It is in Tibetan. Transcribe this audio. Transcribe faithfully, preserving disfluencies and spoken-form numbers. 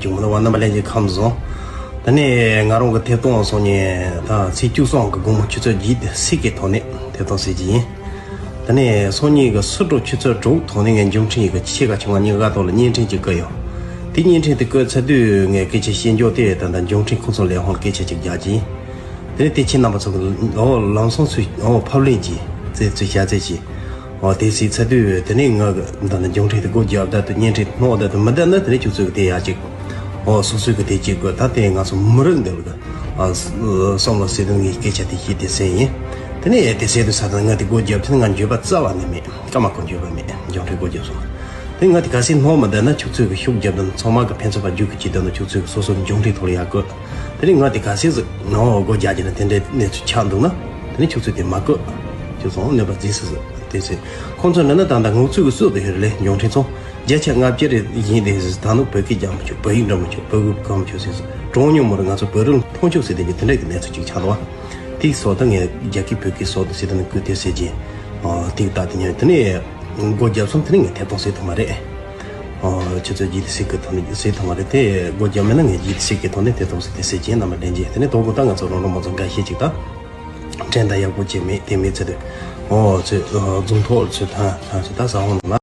བྱུང་མི་འདུག་བ། རྣམ་པ་ལྷན་རྒྱས་ཁམས་བཟང་། ད་ནི་ང་རང་གི་ཐད་གཏོང་སོང་ནས་ད་ཚེས་བཅུ་གསུམ་གི་དགོང་མོ་ཆུ་ཚོད་བརྒྱད་དེ་སྲིད་ཀྱི་ཐོག་ནས་ཐད་གཏོང་ཟེར་གྱི་ཡིན། ད་ནི་སང་ཉིན་གི་སུ་དྲུག་ཆུ་ཚོད་དྲུག་ཐོག་ནས་ངས་འབྱོར་འཕྲིན་ཡི་གི་ཆེ་ག་ཆུང་བ་གཉིས་ཀ་ཐོག་ལ་བརྙན་འཕྲིན་ཅིག་བཀོད་ཡོད། དེ་བརྙན་འཕྲིན་དེ་བཀོད་ཚར་དུས་ངས་སྐད་ཆ་བཤད་འཇོག་དེ་ད་ལྟ་འབྱོར་འཕྲིན་ཁོང་ཚོ་ལས་ཁུངས་ལ་སྐད་ཆ་ཅིག་རྒྱག་གི་ཡིན། དེ་ནས་དེ་ཁྱེད་རྣམ་པ་ཚོ་གི་ཨོ་ལམ་སང་ཚུར་ཨོ་ཕབ་ལེན་གྱིས་རྩད་ཚུར་བཤད་རྩད་གྱིས། ཨོ་དེ་སྲིད་ཚར་དུས་དེ་ནས་ང་གི་ད་ནི་འབྱོར་འཕྲིན་དེ་སྒོ་རྒྱབ་བསྡད་དུས་བརྙན་འཕྲིན་ནོར་བསྡད་དུས་མི་བསྡད་ན་དེ་ནས་ཁྱོད་ཚོས་གི་དེ་ཡག་ཅིག་ཨོ་སོ་སོའི་གི་དེ་གཅིག་དགོས། ད་དེ་ང་ཚོ་མི་རིགས་འདི་ལ་གི་ཨ་བསམ་བློ་ཟེར་དུས་ངའི་སྐད་ཆ་དེ་བཤད་དེ་ཟེར་ཡིན། དེ་ནས་དེ་ཟེར་དུས་ས་ད་ང་དེ་སྒོ་རྒྱབ་དུས་ང་འགྱོད་པ་རྩ་བ་ནས་མེད། སྐར་མ་གང་འགྱོད་པ་མེད། འབྱོར་འཕྲིན་སྒོ་རྒྱབ་སོང་། དེ་ང་དེ་ག་སྲིད་ནོར་མི་བསྡད་ན་ཁྱོད་ཚོས་གི་ཤུགས་རྒྱབ་དང་ཚང་མ་གི་ཕན་ཚུན་བར་རྒྱུད་གི་ཅིག་དོན་དུ་ཁྱོད་ཚོས་གི་སོ་སོ་འབྱོར་འཕྲིན་ཐོག་ལ་ཡག་གི། དེ་ནས་ང་དེ་ག་སྲིད་ཟིག་ནོར་སྒོ་རྒྱག་རྒྱུ་ན་དེ་འདྲའི་གནས་ཚུལ་ཆགས་འདུག་ན། དེ་ནས་ཁྱོད་ཚོས་དེ་མ་བཀོད། ཁྱོད་ཚོ་གནོད་པ་བརྩི་སྲིད་ཟིག་དེ་ཚོས་ཁོང་ཚོ་འདྲ་ན་ད་ལྟ་ངུ་ཚུལ་གི་སྲོལ་དུ་ཡོད་རེད་ལེ། འབྱོར་འཕྲིན་ཚོ་བརྒྱ་ཆ་ལྔ་བཅུ་རེ་ཡིན་དེ་ཟིག་ད་ནུབ་བོད་སྐད་རྒྱག་མི་ཆོག་བོད་ཡིག་འབྲི་མི་ཆོག་བོད་གོས་གོན་མི་ཆོག་ཟེར་ཟིག་གྲངས་ཉུང་མོ་རེ་ང་ཚོ་བོད་རིགས་མཐོང་ཆོག་ཟེར་དེ་གི་དེ་འདྲ་གི་གནས་ཚུལ་ཅིག་ཆགས་འདུག་བ། དེའི་སོགས་ད་ངས་རྒྱ་སྐད་བོད་སྐད་སོགས་དུ་ཟེར་དེ་ནི་བཀོད་དེ་ཟེར་གྱིན། ཨོ་དེ་ད་དེ་ཉོན་དེ་ནས་སྒོ་རྒྱབ་སོང་། དེ་ནི་ངས་ཐད་གཏོང་ཟེར་ཐུབ་མ་རེད། ཨོ་ཁྱེད་ཚོ་རྗེས་ལ་སྲིད་ཀྱི་ཐོག་ནས་ཟེར་ཐུབ་མ་རེད་དེ། སྒོ་རྒྱབ་མེད་ན་ངས་རྗེས་ལ་སྲིད་ཀྱི་ཐོག་ནས་ཐད་གཏོང་ཟེར་དེ་ཟེར་གྱིན། རྣམ་པ་ལྷན་རྒྱས་དེ་ནི་དོ་དགོང་ད་ང་ཚོ་རང་རང་མང་ཚོ་འགའ་ཤས་ཅིག་ད་དྲན་ད་ཡག་པོ་ཅིག་མེད་དེ་མེད་ཚེ་དུ། ཨོ་ཚོས་རྫོང་ཐོག་ཚོས་ཐང་ཐང་ཚོས་ད་ས་འོང་ན།